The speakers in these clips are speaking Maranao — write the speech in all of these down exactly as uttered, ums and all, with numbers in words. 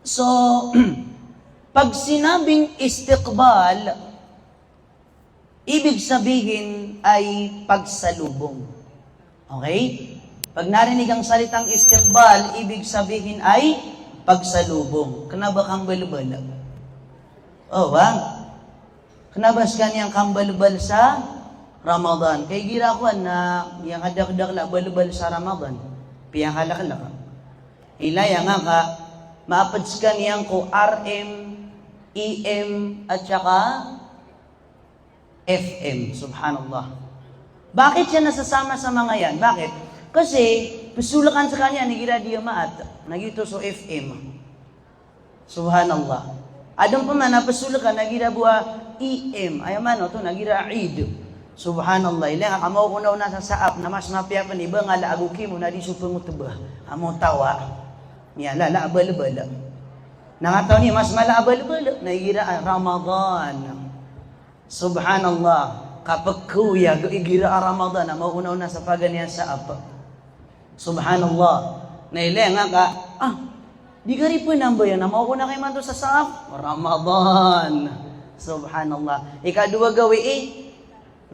So, pag sinabing istiqbal, ibig sabihin ay pagsalubong. Okay? Pag narinig ang salitang istiqbal, ibig sabihin ay pagsalubong. Kena ba kambalbal? O, ba? Kena ba sekaniyan kambalbal sa Ramadan? Kay igira kowan na miyakadakdakl a balbal sa Ramadan. Piyakalaklak. Ilaya nga ka, maaped sekaniyan ko R M, E M, at saka F M. Subhanallah. Bakit siya nasasama sa mga yan? Bakit? Kasi, pesolekan sekaniyan, igira di a maat. Na giyoto so F M. Subhanallah. Aden pman a pesolekan, igira bo a E M. Aya maana oto, igira Eid. Subhanallah. Ilaya nga ka maokonaw na sa saap, na mas mapiya pen i bangal ago kimo na di so pengotba. Amo tawa. Miyalala a balbal. Na katawan iyo mas mala a balbal, na igira a Ramadan. Subhanallah. Kapekhoyag igira a Ramadan a maonaona sa paganay a saap. Subhanallah. Na ilaya nga ka, ah, di ka ripen ambayan a maokona ka imanto sa saap? Ramadan. Subhanallah. Ikadowa gawii,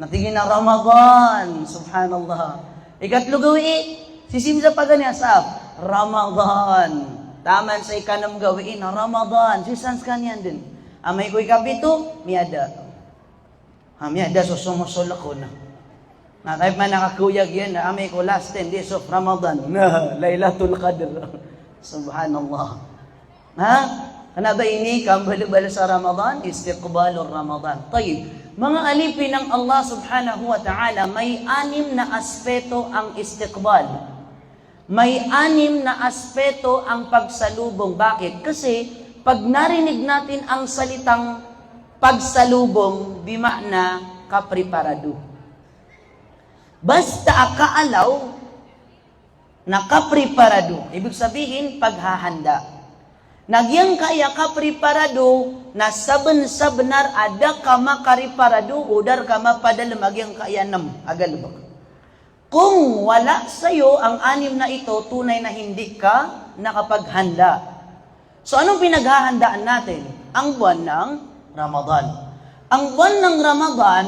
na tig iyan a Ramadan. Subhanallah. Ikatlo gawii, sisii sa paganay a saap. Ramadan. Taman sa ikanem gawii na Ramadan. Sisii san sekaniyan den. Amay ko ikapito, miyada. Ha, miyada so somosolek on. Na kay pman a kakhoyag iyan, amay ko last ten days of Ramadan. Na, Lailatul Qadr. Subhanallah. Ha? Kena ba ini kambalbal sa Ramadan? Istiqbalur Ramadan. Tayyib. Mga alipin ng Allah Subhanahu wa Ta'ala, may anim na aspeto ang istiqbal. May anim na aspeto ang pagsalubong. Bakit? Kasi pag narinig natin ang salitang pagsalubong, bimaana kapreparado. Basta a kaalaw na kapreparado, ibig sabihin, paghahanda. Na giyangkaya kapreparado na saben-sabenar a da ka makapreparado o da rka mapadalem a giyangkaya nem a galebek. Kung wala sayo ang anim na ito, tunay na hindi ka nakapaghanda. So, anong pinaghahandaan natin? Ang buwan ng Ramadan. Ang buwan ng Ramadan,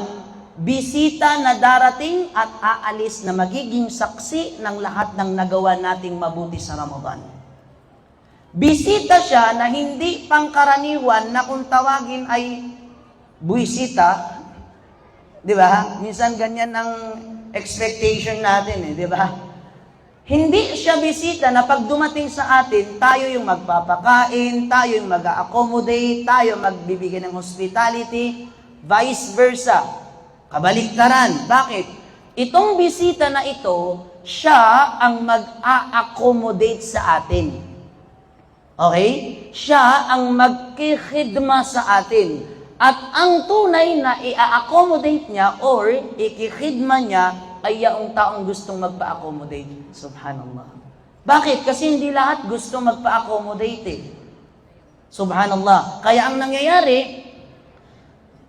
bisita na darating at aalis na magiging saksi ng lahat ng nagawa nating mabuti sa Ramadan. Bisita siya na hindi pangkaraniwan na kung tawagin ay buwisita. Di ba? Minsan ganyan ang expectation natin eh, di ba? Hindi siya bisita na pag dumating sa atin, tayo yung magpapakain, tayo yung mag-a-accommodate, tayo magbibigay ng hospitality, vice versa. Kabaliktaran. Bakit? Itong bisita na ito, siya ang mag-a-accommodate sa atin. Okay? Siya ang magkikhidma sa atin. At ang tunay na i-accommodate niya or ikikhidma niya ay yaong taong gustong magpa-accommodate. Subhanallah. Bakit? Kasi hindi lahat gusto magpa-accommodate eh. Subhanallah. Kaya ang nangyayari,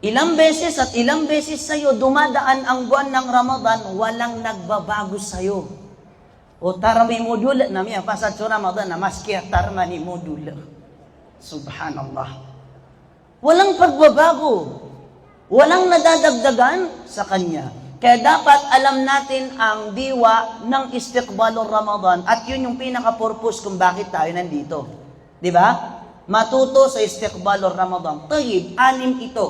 ilang beses at ilang beses sayo dumadaan ang buwan ng Ramadan, walang nagbabago sayo. O tarmay modul na miyapasad so Ramadan na maski a tarmay modul. Subhanallah. Walang pagbabago. Walang nadadagdagan sa kanya. Kaya dapat alam natin ang diwa ng istiqbalur Ramadan at yun yung pinaka-purpose kung bakit tayo nandito. Di ba? Matuto sa istiqbalur Ramadan. Tayyib, anim ito.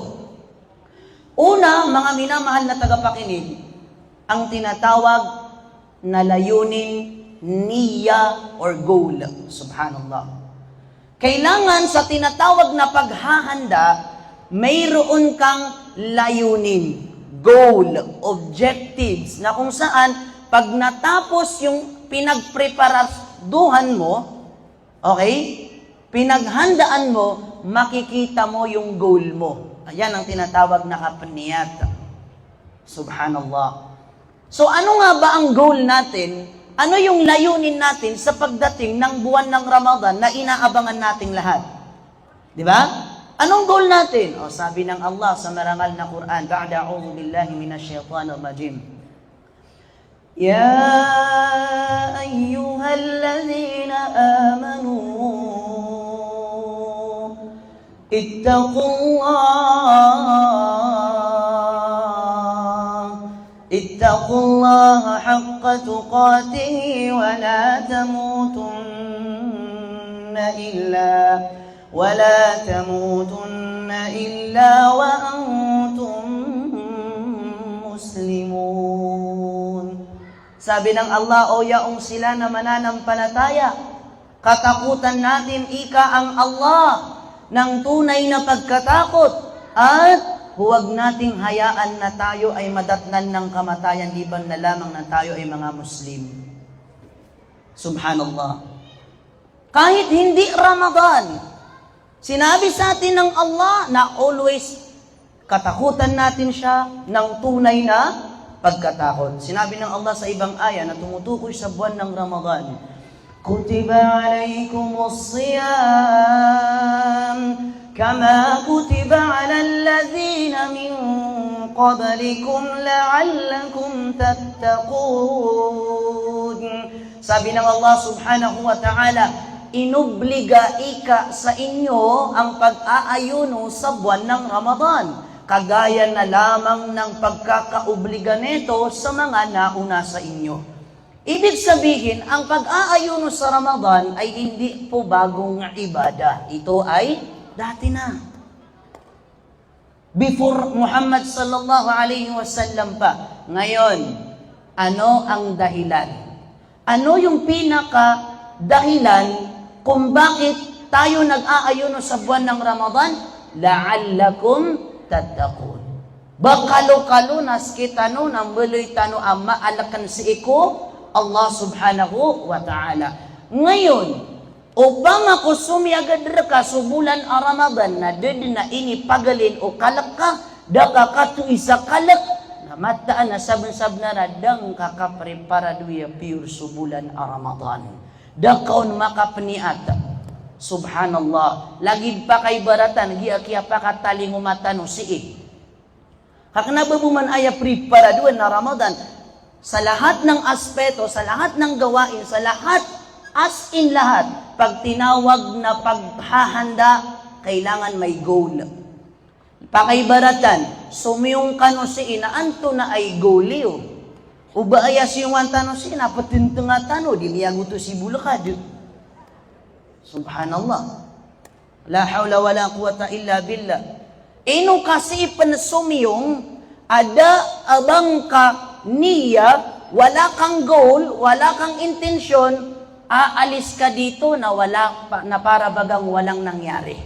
Una, mga minamahal na tagapakinig, ang tinatawag na layunin, niyya or goal. Subhanallah. Kailangan sa tinatawag na paghahanda, mayroon kang layunin, goal, objectives, na kung saan pag natapos yung pinagpreparaduhan mo, okay? Pinaghandaan mo, makikita mo yung goal mo. Ayan ang tinatawag na kapaniyat. Subhanallah. So ano nga ba ang goal natin? Ano yung layunin natin sa pagdating ng buwan ng Ramadan na inaabangan nating lahat? Di ba? Anong goal natin? O, sabi ng Allah sa marangal na Quran, بعد أعوذ بالله من الشيطان الرجيم. يا أيها الذين آمنوا اتقوا الله، اتقوا الله حق تقاته ولا تموتن إلا، ولا تموتن إلا وأنتم مسلمون. Sabi ng Allah, o yaong sila na mananampalataya, katakutan natin ika ang Allah ng tunay na pagkatakot, at huwag nating hayaan na tayo ay madatnan ng kamatayan, di ba na lamang na tayo ay mga Muslim. Subhanallah. Kahit hindi Ramadan, sinabi sa atin ng Allah na always katakutan natin siya ng tunay na pagkatakot. Sinabi ng Allah sa ibang ayat na tumutukoy sa buwan ng Ramadan, كتب عليكم الصيام كما كتب على الذين من قبلكم لعلكم تتقون. Sabi ng Allah subhanahu wa ta'ala, inobliga ika sa inyo ang pag-aayuno sa buwan ng Ramadan, kagaya na lamang ng pagkakaobliga nito sa mga nauna sa inyo. Ibig sabihin, ang pag-aayuno sa Ramadan ay hindi po bagong ibadah. Ito ay dati na. Before Muhammad sallallahu alaihi wasallam pa. Ngayon, ano ang dahilan? Ano yung pinaka dahilan kung bakit tayo nag-aayuno sa buwan ng Ramadan? La'allakum tattaqun. Ba kalo-kalo na sekitano na mbaloy tano a maaleken sii ko Allah subhanahu wa ta'ala. Ngayon, opama ko somiyagad reka so bulan a Ramadan na da den a inipagalin o kalek ka, da ka katoy sa kalek, na mataan a saben-sabenar a da ngka kapreparado iya pure so bulan a Ramadan. Da ka on makapeniat. Subhanallah. Lagid pakaibaratan, giya kiyapakatalingoma tano sii. Ka kena ba bo man aya preparadoan na Ramadan. Sa lahat ng aspeto, sa lahat ng gawain, sa lahat, as in lahat, pag tinawag na paghahanda, kailangan may goal. Pakaibaratan, somiyong kano sii na antonaa i goal iyo. O ba aya siyongan tano sii na petentenga tano, di miyagoto si bolekad. Subhanallah. La hawla wala quwwata illa billah. Ino ka sii pen somiyong, a da a ba ngka niya, wala kang goal, wala kang intensyon, aalis ka dito na wala pa, na para bagang walang nangyari.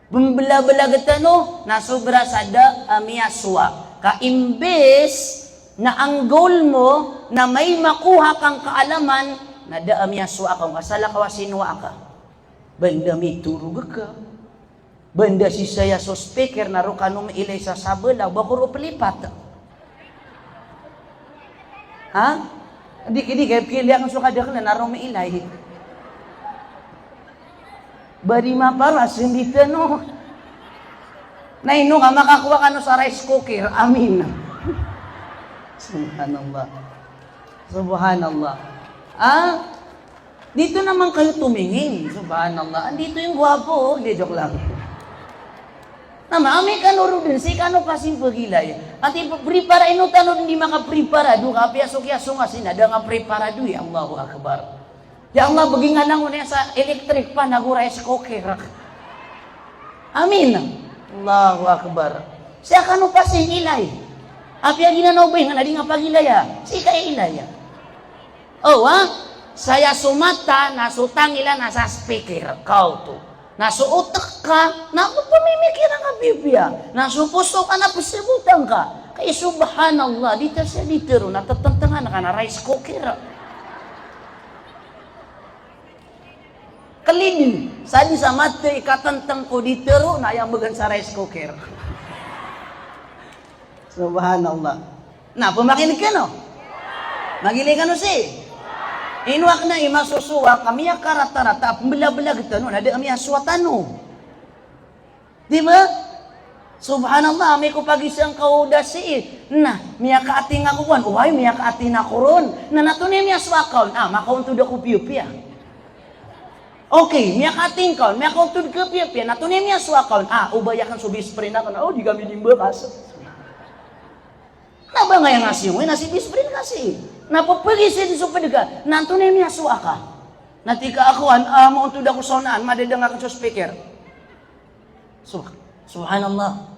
Bembelabelag tano na sobra sa da a miyasowa. Ka imbes na ang goal mo na may makuha kang kaalaman, na da a miyasowa ka, ka salakaw a sinowa ka. Banda mitorog ka. Banda sisaya so speaker na roo kano mailay sa sabala, ba ko roo pelipat. Ha? Di, di, kaya pilihan so kadaklan na roo mailay. Ba di maparas, hindi tano. Na ino ka makakowa kano sa rice cooker. Amin. Subhanallah. Subhanallah. Ah? Dito naman kayo tumingin. Subhanallah. Andito yung gwapo, oh. Hindi, joke lang. Na maami kano roo den, sii kano kasi pagilay. Ati, prepara, ino tano di makaprepara, do ka, piyaso-kiyaso nga sii na da nga preparado, ya Allahu Akbar. Ya Allah, begi nga langon iya sa electric pan ago rice cooker. Amin. Allahu Akbar. Sii kano pasing ilay. Apiya giyanan o ba nga na di nga pagilaya. Sii ka ilaya. O, ha? Saya so mata, na so tangila, na sa speaker. Kaoto. Na so otek ka, na pemimikiran ka pipiya. Na so poso ka, na pesabotan ka. Kay subhanallah, di ta siya di tero, na tetentengan ka na rice cooker. Kelidin, sa di sa mata i katenteng ko di tero, na aya mbegan sa rice cooker. Subhanallah. Na, pemakin kano? Magilay kano sii? Ino a kena i masosowa ka miyakarata-rata, pembelabelag tano, na da a miyasowa tano. Di ba? Subhanallah, amay ko pagisang ka o da sii. Na, miyakaating ako kowan. Oway, miyakaating ako ron. Na, na antonaa i miyasowa ka on? Ah, makaontod ako piyapiya. Okay, miyakatingka on, miyakaotod ka piyapiya, na antonaa i miyasowa ka on? Ah, o ba aya kn so best friend akn, o di kami di mbakas. Na ba ngaya ngasiyo, na si best friend ka si. Na pphagisa dn so pd ka, na antonaa i miyasowa ka? Na tig ka a kowan, ah, maontod ako sa onaan, madadang akn so speaker. Sub-, Subhanallah.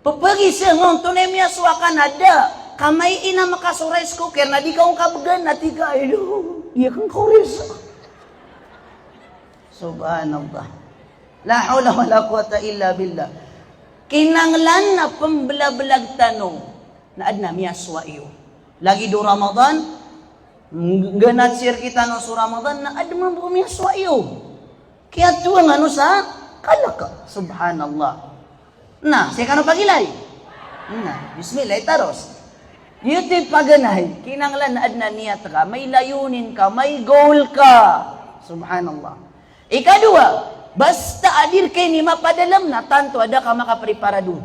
Pphagisa nga antonaa i miyasowa ka na da. Ka may inam ka so rice cooker na di ka on kabgan na tig ka, "Ay, lo, iya kn ko rice." Subhanallah. La hawla wala quwwata illa billah. Kinanglan na pmblablag tano na adn a miyasowa iyo. Lagid o Ramadan, ng-, nggnat sii rktano so Ramadan na adn mambo a miyasowa iyo. Kiyatowan kano sa kalk. Subhanallah. Na, sii kano pagilay. Na, bismillah, itaros. Giyoto i paganay, kinanglan na adn a niyat ka, may layunin ka, may goal ka. Subhanallah. Ikadowa, basta a di rka ini mapadalm na tanto a da ka makapriparado.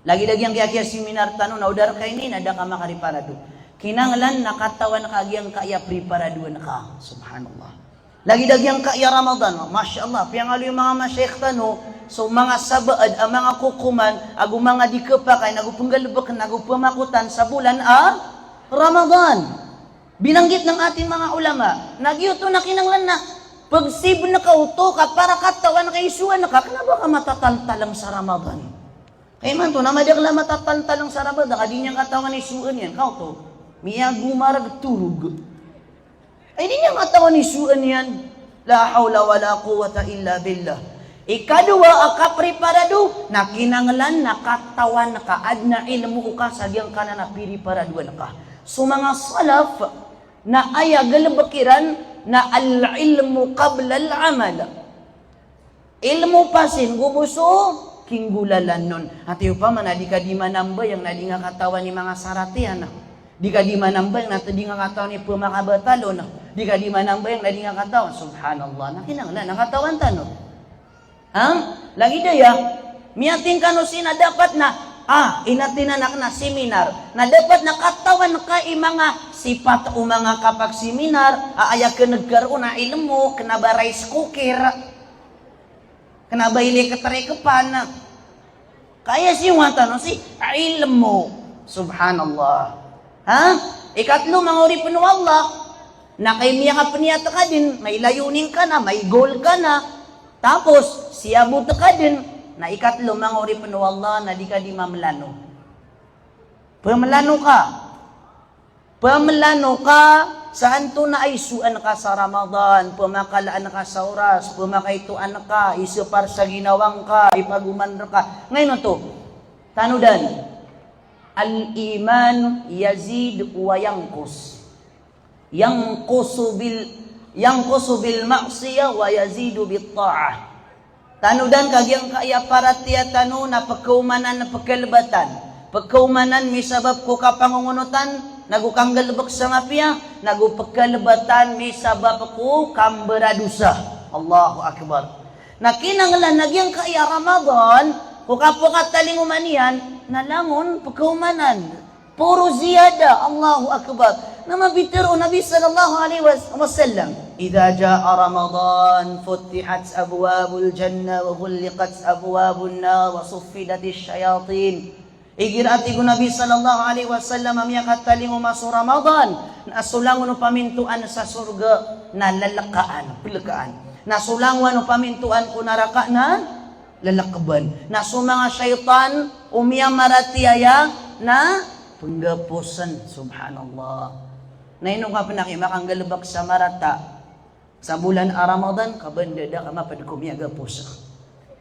Lagid a giyangkaya seminar tano na o da rka ini na da ka makariparado. Kinanglan na katawan ka a giyangkaya priparadoan ka. Subhanallah. Lagid a giyangkaya Ramadan, masha Allah, piyangaloy o manga mashayikh tano so manga sabaad a manga kokoman ago manga di khapakay, nago pnggalbkn, nago pmakotan sa bolan a Ramadan. Binanggit ng ating mga ulama na giyoto na kinanglan na pagsibn ka oto ka para katawan ka i soan ka, kna ba ka matataltalang sa Ramadan. Ka imanto na madakl a matataltalang sa Ramadan, ka di niyan katawan i soan iyan, ka oto miyagomarag torog. Ay, di niyan katawan i soan iyan. La hawla wala quwwata illa billah. Ikadowa a kapriparado, na kinanglan na katawan ka, adn a ilmo ka sa giyangkanan a piriparadoan ka. So manga salaf na aya galbk iran na al-ilmu qabla al-amal. Ilmo pasin go bo so kinggolalan on. Ati opama na di ka di manambayang na di nga katawan i manga sarat iyan. Di ka di manambayang na di nga katawan i pmakabatal on. Di ka di manambayang na di nga katawan. Subhanallah. Na kinanglan na katawan tano. Ha? Lagid aya, miyating kano sii na dapat na, ah, inatinan akn a seminar. Na dapat na katawan ka i manga sipat o manga kapagseminar, a aya knggr on a ilmo, kna ba rice cooker. Kna ba ilay ktrek pan. Ka aya siyowan tano si ilmo. Subhanallah. Ha? Ikatlo, manga oripn o Allah, na kay miyakapniyat ka dn, may layunin ka na, may goal ka na. Tapos, siyabot ka dn, na ikatlo, manga oripn o Allah, na di ka di mamlano. Pmlano ka. Pmlano ka sa antonaa i soan ka sa Ramadan, pmakalaan ka sa oras, pmakaitoan ka, isapar sa ginawang ka, ipagoman rka. Ngayon oto, tanodan, al-iman yazid wa yanqus. Yanqusu bil, yanqusu bil ma'siyah wa yazidu bit ta'ah. Tanodan ka giyangkaya paratiyaya tano na pkhaomanan, pkhalbatan. Pkhaomanan misabap ko kapangongonotan, nago kanggalbk sa mapiya, nago pkhalbatan misabap ko kambaradosa. Allahu Akbar. Na kinanglan na giyangkaya Ramadan, ko kapakatalingoma niyan, na langon pkhaomanan. Poro ziyada, Allahu Akbar. Na mapitharo o Nabi sallallahu alaihi was-, wasallam, "Idha jaa Ramadan, futtihat abwabul jannah wa ghulliqat abwabun nar wa suffidatis shayatin." Igira a tig o Nabi sallallahu alaihi wasallam a miyakatalingoma so Ramadan, na so langon o pamintoan sa sorga na lalkaan, plkaan. Na so langon o pamintoan ko naraka na lalakban. Na so manga shaytan o miyamaratiyaya na pnggapusn. Subhanallah. Na ino ka pn aki makanggalbk sa marata sa bolan a Ramadan, ka ba nda da ka mapd ko miyagapus.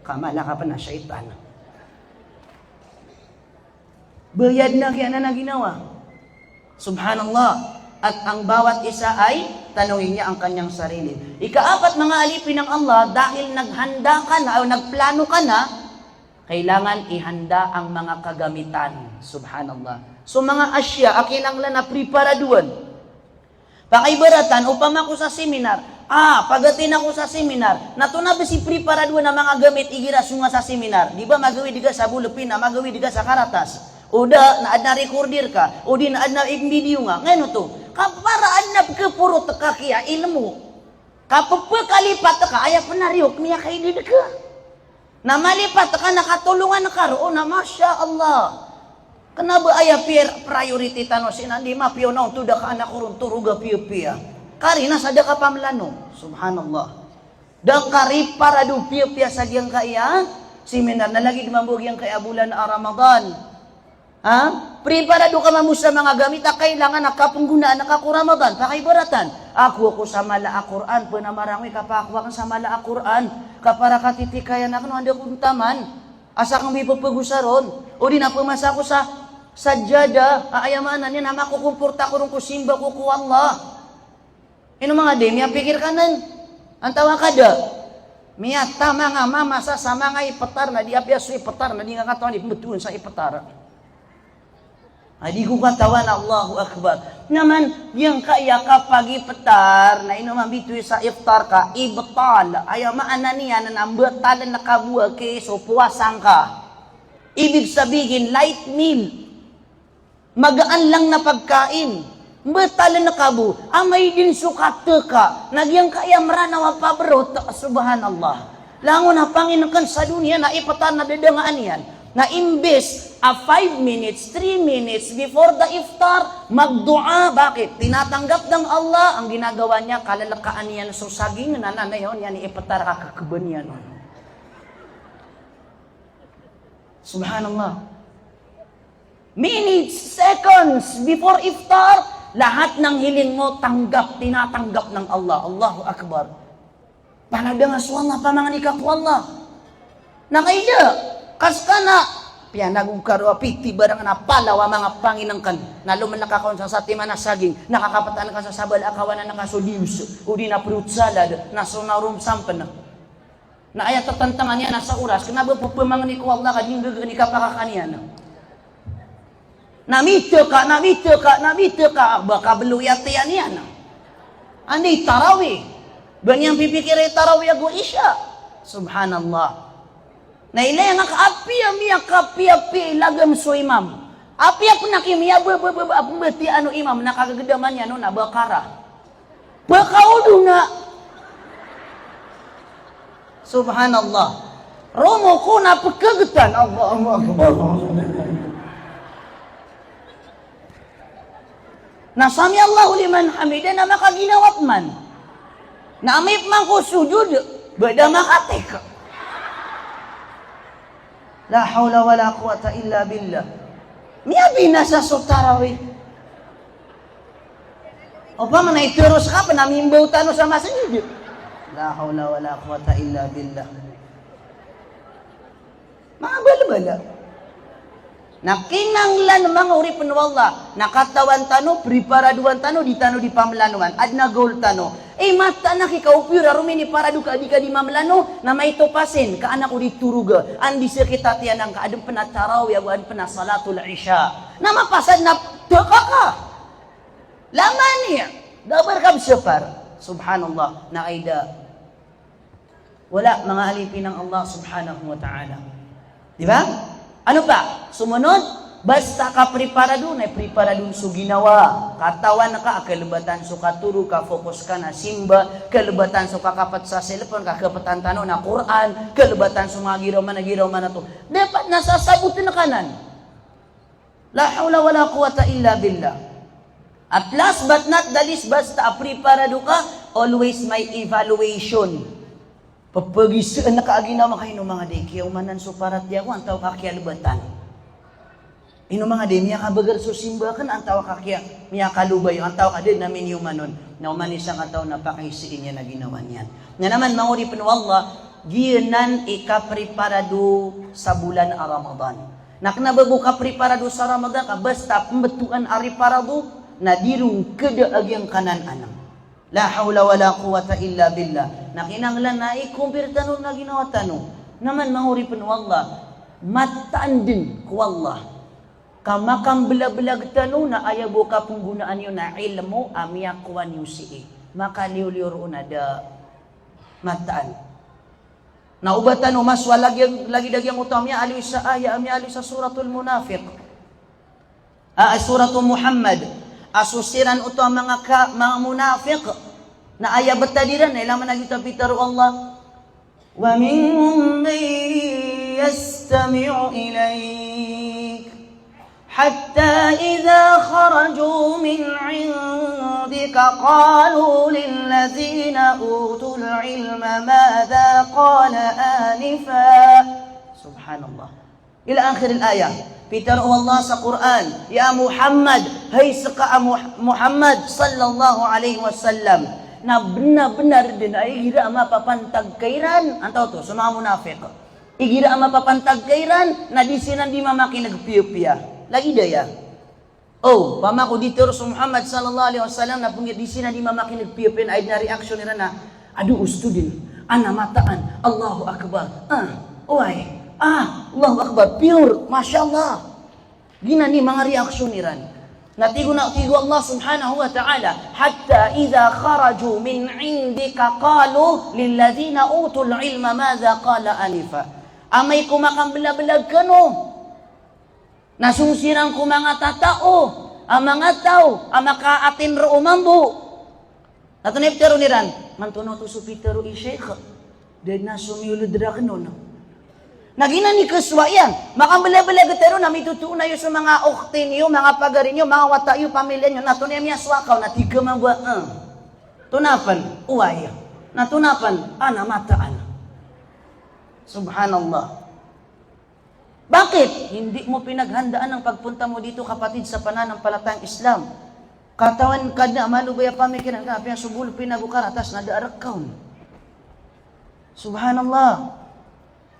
Ka mala ka pn a shaytan. Bayad na giyanan a ginawa. Subhanallah. At ang bawat isa ay tanungin niya ang kanyang sarili. Ikaapat, mga alipin ng Allah, dahil naghanda ka na o nagplano ka na, kailangan ihanda ang mga kagamitan. Subhanallah. So, mga asya a kinanglan a priparadoan. Pakaibaratan, opama ko sa seminar. Ah, pagatin ako sa seminar. Na antonaa bs i priparadoan a manga gamit igira song ka sa seminar. Di ba magawid ka sa bolpen, na magawid ka sa karatas. O da, na adn a recorder ka. O di na adn a i-video nga. Ngayon oto, ka para adn a pkhaporot ka kiya ilmo. Ka pepekalipat ka, aya pena riyo kemiya kaidid ka. Na malipat ka na katolongan ka ron, na masha Allah. Kena ba aya pir-, priority tano sii na di mapiya o na onto da ka anak ko ron toroga piyapiya. Kari na sa da ka pamlano. Subhanallah. Da ka riparado piyapiya sa giyangkaya seminar na lagid mambo giyangkaya bolan a Ramadan. Ha? Priparado ka mambo sa manga gamit a kailangan a kapenggonaan ka ko Ramadan. Pakaibaratan, ago ako sa mala a Qur'an, pena marangwi ka pakowa aken sa mala a Qur'an. Ka para katitikayan aken o anda ko ntaman. Asa aken bi pepegosa ron. O di na pemasa ako sa sajada, a aya maana niyan na makokomporta ako ron ko simba ko ko Allah. Ino manga di miyapikir kanan? Antawaa ka da miyatamang a mamasa sa manga ipetar na di apiya so ipetar na di nga katawan i pembetowan sa ipetar. A di ko katawan, Allahu Akbar. Na man, giyangkaya kapagipetar na ino mambitowi sa iftar ka, ibtal. Aya maana niyan na mbatalen ka bo aki so powasa ngka. Ibig sabihin, light meal. Magaan lang na pagkain. Mbatalen ka bo. Amay den so kateka. Na giyangkaya Meranaw a paberot. Subhanallah. Langon a panginengken sa doniya na ipetar na dadangaan iyan. Na imbes a five minutes, three minutes before the iftar, magdoa. Bakit? Tinatanggap ng Allah ang ginagawa niya, kalelekaan iyan so saging, na nanayaw niyan ipetar ka kekeben iyan on. Subhanallah. Minutes, seconds before iftar, lahat ng hiling mo tanggap, tinatanggap ng Allah. Allahu Akbar. Paladanga so Allah, pamangni ka ko Allah. Na kaida, ka sekaniyan, piyanago ka ron a piti barang na palaw a manga panginengken. Na lomelek ka kon sa satiman a saging, na kakapetan ka sa sabala a kawanan ka so diyos, o di na fruit salad, na so narom sampen. Na aya tetentengan iyan a sa oras, kena ba pepemangni ko Allah ka di nggaga i kapakakan iyan. Na miteka, na miteka, na miteka, ba kabelo i atiyan iyan. Anda i tarawih? Ba niyan pipikira i tarawih ago isha? Subhanallah. Na ilaya nga ka apiya miyakapiyapiya i lagam so imam. Apiya pen aki miyabababa a pembatiya o imam, na kagagadaman iyan on a Baqarah. Pekaodo na. Subhanallah. Romoko na pekegetan. Allahu Akbar. Na sami Allahu liman hamidah na makaginawat man. Na amay pman ko sujud, ba da makatik. La hawla wala quwwata illa billah. Miyabinasa so tarawih. Opama na iteros ka pen a mimbaw tano sa masjid. La hawla wala quwwata illa billah. Manga balbala. Na kinanglan manga oripen o Allah, na katawan tano, priparadoan tano, di tano di pamlanoan, aden a gaol tano. Eh, mataan aki ka opiyo ra ron miniparado ka a di ka di mamlano, na maito pasin ka anak o di toroga, andi sekita tiyan angka aden pen a tarawih, ago aden pen a salatul isha. Na mapasad na teka ka. Lamani, da a ba reka besapar. Subhanallah, na kaida. Wala, manga alipin ng Allah subhanahu wa ta'ala. Di ba? Ano pa? Sumunod, basta ka priparado, na priparado so ginawa. Katawan ka, kalebatan so katoro, ka-focus ka na simba, kalebatan so kakapat sa cellphone, kakapetan tano na Quran, kalebatan so manga giraw man, giraw man ato. Dapat na sasaboten ka nan. La hawla wala quwwata illa billah. At last but not the least, basta a priparado ka, always may evaluation. Pepegisaan ka a ginawa ka, ino manga di kiyaomanan so paratiyaya ko, antawaa ka kiyalebatan. Ino manga di miyakabager so simba aken, antawaa ka kiya, miyakalobayo, antawaa ka di na miniyoman on. Na oman i sangkataw na pakaisii niyan a ginawa niyan. Na naman, manga oripen o Allah, giyanan i kapriparado sa bolan a Ramadan. Na kena ba bo kapriparado sa Ramadan ka basta pembetowan a riparado, na di ron keda a giyangkanan anem. La hawla wala quwwata illa billah. Na kinanglan na i-compare tano na ginawa tano. Naman, manga oripen o Allah, mataan den ko Allah ka makambelabelag tano na aya bo kapenggonaan iyo na ilmo a miyakowa niyo sii. Makaliyoliyo ron a da mataan. Na oba tano masowa lagid, lagid a giyangkoto a miyaaloy sa aya, a miyaaloy sa Suratul Munafiq. A, Suratul Muhammad. A so siran oto a manga ka, manga munafiq. Na aya btad iran na ilay man a giyoto a pitharo o Allah. Wa minhum man yastami'u ilayk. Hatta idha kharaju min 'indika qalu lilladhina utul 'ilma madha qala anifa. Subhanallah. Ila akhiril ayah. Pitharo o Allah sa Qur'an, ya Muhammad, hay ska a Muh-, Muhammad sallallahu alaihi wasallam, na bnar-bnar dn a igira a mapapantag ka iran, antaa oto, so manga munafiq. Igira a mapapantag ka iran, na di siran di mamakin'g piyapiya. Lagid aya. O, opama ko di tharo so Muhammad sallallahu alaihi wasallam na pnggi di siran di mamakin'g piyapiya, na aya dn a reaction iran na, "Ado, ustadh, ana mataan, Allahu Akbar. Ah, oway. Ah, Allahu Akbar, pure, masha Allah." Giyanan i manga reaction iran. Na tig o na, tig o Allah subhanahu wa ta'ala, "Hatta idha kharaju min 'indika qalu lilladhina utul 'ilma madha qala anifa." Amay ko makamblablag kano na song siran ko manga tatao, a manga taw a maka-attend roo mambo. Na antonaa i ptharoon iran? Antonaa oto so pitharo i Sheikh? Da dn a somiyolod rakn on. Na giyanan i kasowa iyan. Makamblablag tano na mitotoo na iyo so manga okhti niyo, manga pagari niyo, manga wata iyo, pamilya niyo. Na antonaa i miyasowa ka on? Na tig ka mambo a, eh. Antonaa pn? Oway. Na antonaa pn? Ana mataan. Subhanallah. Bakit? Hindi mo pinaghandaan ang pagpunta mo dito, kapatid, sa pananampalatayang Islam. Katawan ka na, malobay a pamikiran ka, apiya so bol pinago ka ratas na da a rekawn. Subhanallah.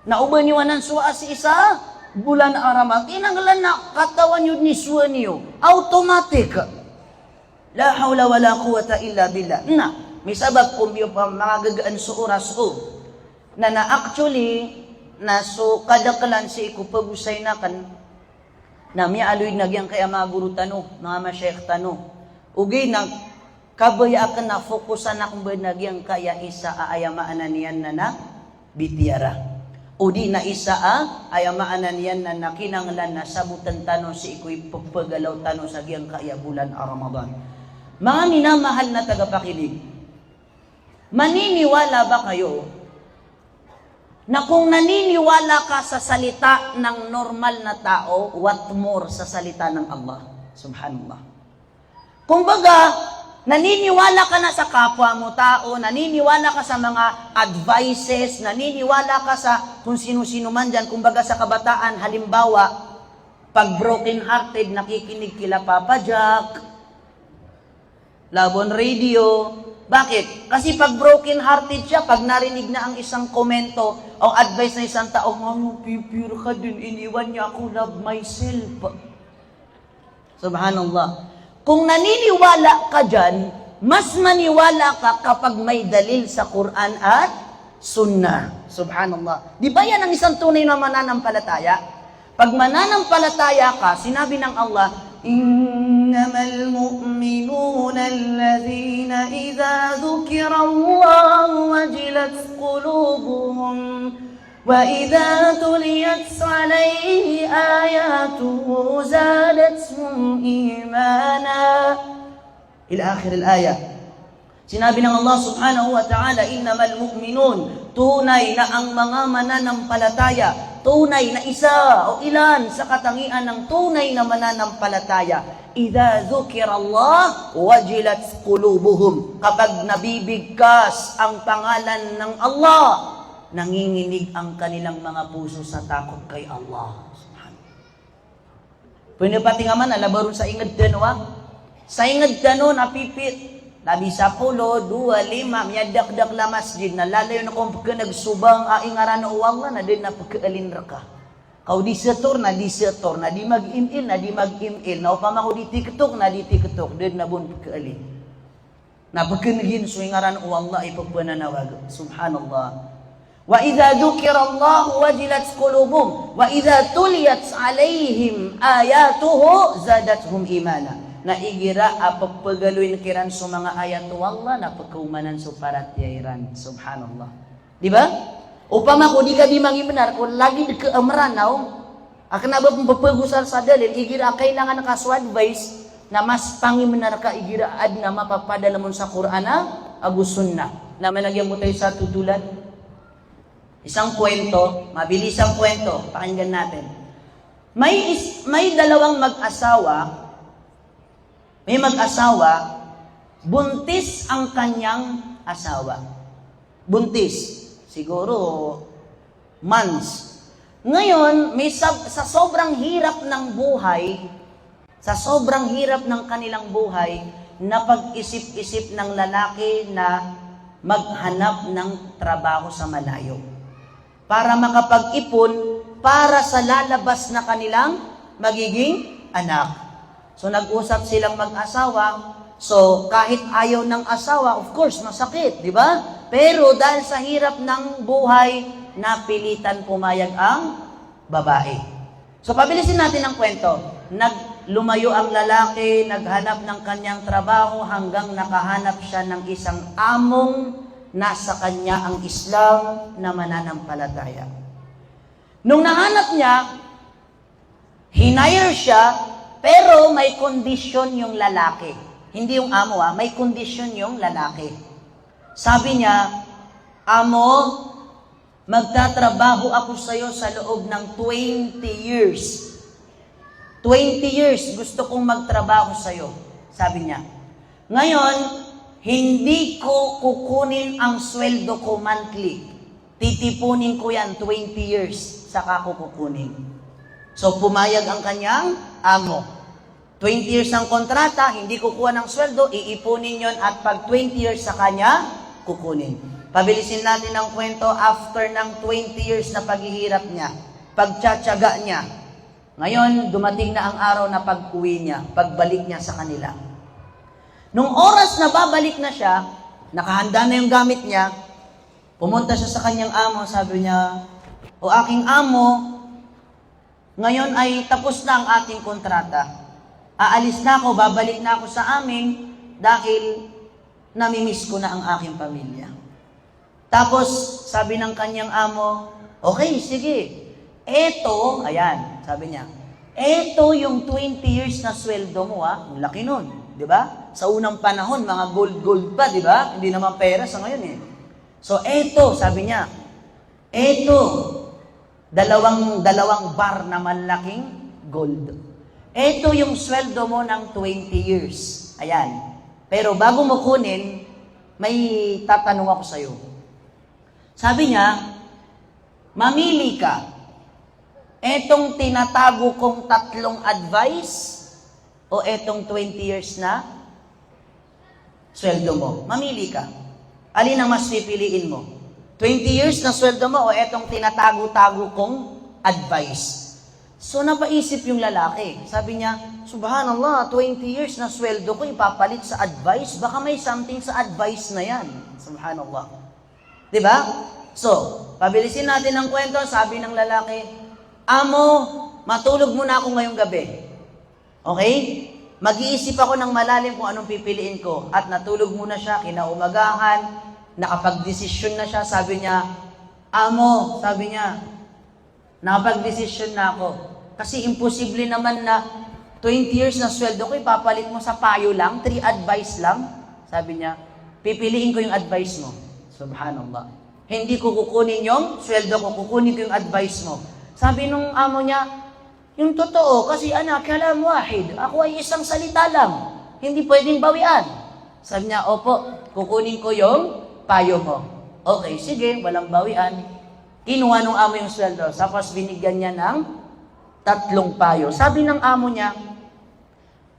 Na o ba niyo anan sowaa sii sa bulan a Ramadan, kinanglan na katawan iyo dn i sowaa niyo. Automatic. La hawla wala quwwata illa billah. Na, misabap ko mbiyo pa manga gagaan so oras o. Na, na actually, na so kadaklan sii ko pagosayn akn, na miyaaloy dn a giyangkaya manga goro tano, manga mashayikh tano. Ogaid na kabaya akn na fokusan akn ba dn a giyangkaya isa a aya maana niyan na na bitiyara. O di na isa a, aya maana niyan na na kinanglan na sabotn tano sii ko ipepegalaw tano sa giyangkaya bolan a Ramadan. Manga minamahal na tagapakinig, maniniwala ba kayo na kung naniniwala ka sa salita ng normal na tao, what more sa salita ng Allah? Subhanallah. Kumbaga, naniniwala ka na sa kapwa mo tao, naniniwala ka sa mga advices, naniniwala ka sa kung sino-sino man dyan, kumbaga sa kabataan, halimbawa, pag broken hearted, nakikinig kila Papa Jack, Labon Radio. Bakit? Kasi pag broken hearted siya, pag narinig na ang isang komento o advice ng isang tao, "Ano, pipir ka din, iniwan niya ako, love myself." Subhanallah. Kung naniniwala ka dyan, mas maniwala ka kapag may dalil sa Quran at Sunnah. Subhanallah. Di ba yan ang isang tunay na mananampalataya? Pag mananampalataya ka, sinabi ng Allah, "Innamal mu'minuna alladhina idha dhukirallahu wajilat qulubuhum." وإذا تليت عليه آياته زادتهم إيمانا. Ila akhiril ayah. Sinabi ng Allah subhanahu wa ta'ala, "Innamal mu'minun," tunay na ang mga mananampalataya, tunay na isa o ilan sa katangian ng tunay na mananampalataya, "Idha dhukirallah wajilat qulubuhum." Kapag nabibigkas ang pangalan ng Allah, nanginginig ang kanilang mga puso sa takot kay Allah. Subhanallah. Pwede pati nga man, ala baron sa inged tano, ah. Sa inged tano, napipit. Labi sapolo, dowa, lima, miyadakdakl a masjid, na lalayon ako pknag so bang a ingaran o Allah, na di na pkaalin rka. Kaw di setor, na di setor, na di mag-email, na di mag-email, na opama ko di TikTok, na di TikTok, di na bon pkaalin. Na pknagin so ingaran o Allah i ppananawag. Subhanallah. Wa idha dhukirallahu wajilat qulubuhum, wa idha tuliyat alaihim ayatuhu zadathum imana. Na igira a ppagaloyn kiran so manga ayat o Allah, na pkaomanan so paratiyaya iran. Subhanallah. Di ba? Opama ko di ka di mangimbenar, ko lagid ka a Mranaw, a kna ba pphagosar sa dalil, igira a kailangan ka so advice, na mas pangimbenar ka igira a adn a mapapadalm on sa Qur'an a Abu Sunnah. Na managyan mo tayo sa tutulan. Isang kwento, mabilisang kwento, pakinggan natin. May is-, may dalawang mag-asawa, may mag-asawa, buntis ang kanyang asawa. Buntis, siguro months. Ngayon, may sab-, sa sobrang hirap ng buhay, sa sobrang hirap ng kanilang buhay, napag-isip-isip ng lalaki na maghanap ng trabaho sa malayo para makapag-ipon para sa lalabas na kanilang magiging anak. So, nag-usap silang mag-asawa. So, kahit ayaw ng asawa, of course, masakit, di ba? Pero dahil sa hirap ng buhay, napilitan pumayag ang babae. So, pabilisin natin ang kwento. Nag-, lumayo ang lalaki, naghanap ng kanyang trabaho hanggang nakahanap siya ng isang among nasa kanya ang Islam na mananampalataya. Nung nahanap niya, hinire siya, pero may kondisyon yung lalaki. Hindi yung amo, ah, may kondisyon yung lalaki. Sabi niya, "Amo, magtatrabaho ako sa'yo sa loob ng twenty years. Twenty years, gusto kong magtrabaho sa'yo," sabi niya. "Ngayon, hindi ko kukunin ang sweldo ko monthly. Titipunin ko yan twenty years, saka ko kukunin." So, pumayag ang kanyang amo. Twenty years ang kontrata, hindi kukuha ng sweldo, iipunin yon at pag twenty years sa kanya, kukunin. Pabilisin natin ang kwento, after ng twenty years na paghihirap niya, pagtsatsaga niya. Ngayon, dumating na ang araw na pag-uwi niya, pagbalik niya sa kanila. Nung oras na babalik na siya, nakahanda na yung gamit niya, pumunta siya sa kanyang amo, sabi niya, "O aking amo, ngayon ay tapos na ang ating kontrata. Aalis na ako, babalik na ako sa amin dahil namimiss ko na ang aking pamilya." Tapos, sabi ng kanyang amo, "Okay, sige. Eto," ayan, sabi niya, "eto yung twenty years na sweldo mo, ah." Ang laki nun, di ba? Sa unang panahon, mga gold-gold pa, di ba? Hindi naman pera sa ngayon, eh. So, eto, sabi niya, "Eto, dalawang, dalawang bar na malaking gold. Eto yung sweldo mo ng twenty years. Ayan. Pero bago mo kunin, may tatanong ako sa'yo." Sabi niya, "Mamili ka. Etong tinatago kong tatlong advice o etong twenty years na sweldo mo? Mamili ka. Alin ang mas pipiliin mo? Twenty years na sweldo mo o etong tinatago-tago kong advice?" So, napaisip yung lalaki. Sabi niya, "Subhanallah, twenty years na sweldo ko, ipapalit sa advice? Baka may something sa advice na yan." Subhanallah. Di ba? So, pabilisin natin ang kwento. Sabi ng lalaki, "Amo, matulog muna ako ngayong gabi. Okay? Mag-iisip ako ng malalim kung anong pipiliin ko." At natulog muna siya, kinaumagahan, nakapagdesisyon na siya. Sabi niya, "Amo," sabi niya, "nakapagdesisyon na ako. Kasi imposible naman na twenty years na sweldo ko, ipapalit mo sa payo lang, three advice lang." Sabi niya, "Pipiliin ko yung advice mo." Subhanallah. "Hindi ko kukunin yung sweldo ko, kukunin ko yung advice mo." Sabi nung amo niya, "Yung totoo, kasi ana kalam wahid. Ako ay isang salita lang. Hindi pwedeng bawian." Sabi niya, "Opo, kukunin ko yung payo mo." Okay, sige, walang bawian. Kinuha nung amo yung sweldo, tapos binigyan niya ng tatlong payo. Sabi ng amo niya,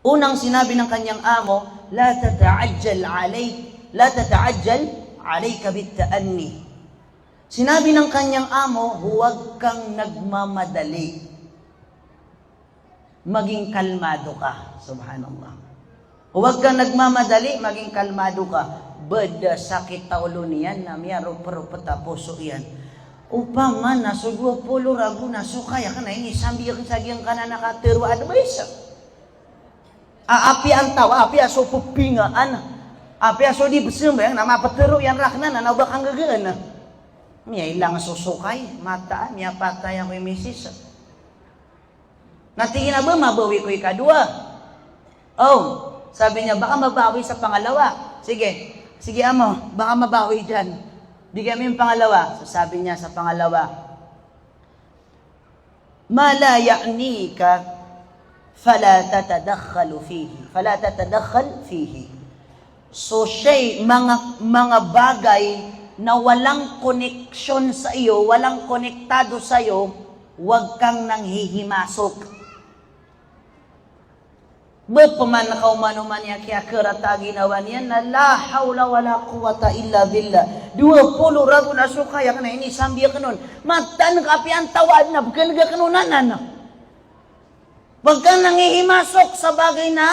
unang sinabi ng kanyang amo, "La tata'ajjal alay-, la tata'ajjal alayka bit-ta'anni." Sinabi ng kanyang amo, "Huwag kang nagmamadali. Maging kalmado ka." Subhanallah. "Huwag kang nagmamadali, maging kalmado ka." Bada sakit a olo niyan na miyaropropt a poso iyan. Opama na so dowa polo ragon a sokay akn a inisambi akn sa giyangkanan a katharo a advice. A, apiya antaa, apiya so pphingaan, apiya so di bsambayang na mapatharo iyan rakn anan a ba kanggagaan. Miyailang so sokay, mataan, miyapatay ako i misis. Na tig iyan a ba mabawi ko ikadowa. Oh, sabi niya, baka mabawi sa pangalawa. Sige. Sige, amo, baka mabawi dyan. Bigyan mo yung pangalawa. So, sabi niya sa pangalawa, "Ma la ya'nika, fala tatadakhal fihi. Fala tatadakhal fihi." So, shay, mga, mga bagay na walang koneksyon sa iyo, walang konektado sa iyo, wag kang nanghihimasok. Ba pman ka oman-oman iyan kiyakarata a ginawa niyan na la hawla wala quwwata illa billah. Dowa polo ragon a sokay akn a inisambi akn on. Mataan ka apiya antawaa dn a bgan ka akn on anan. Bgan nanghihimasok sa bagay na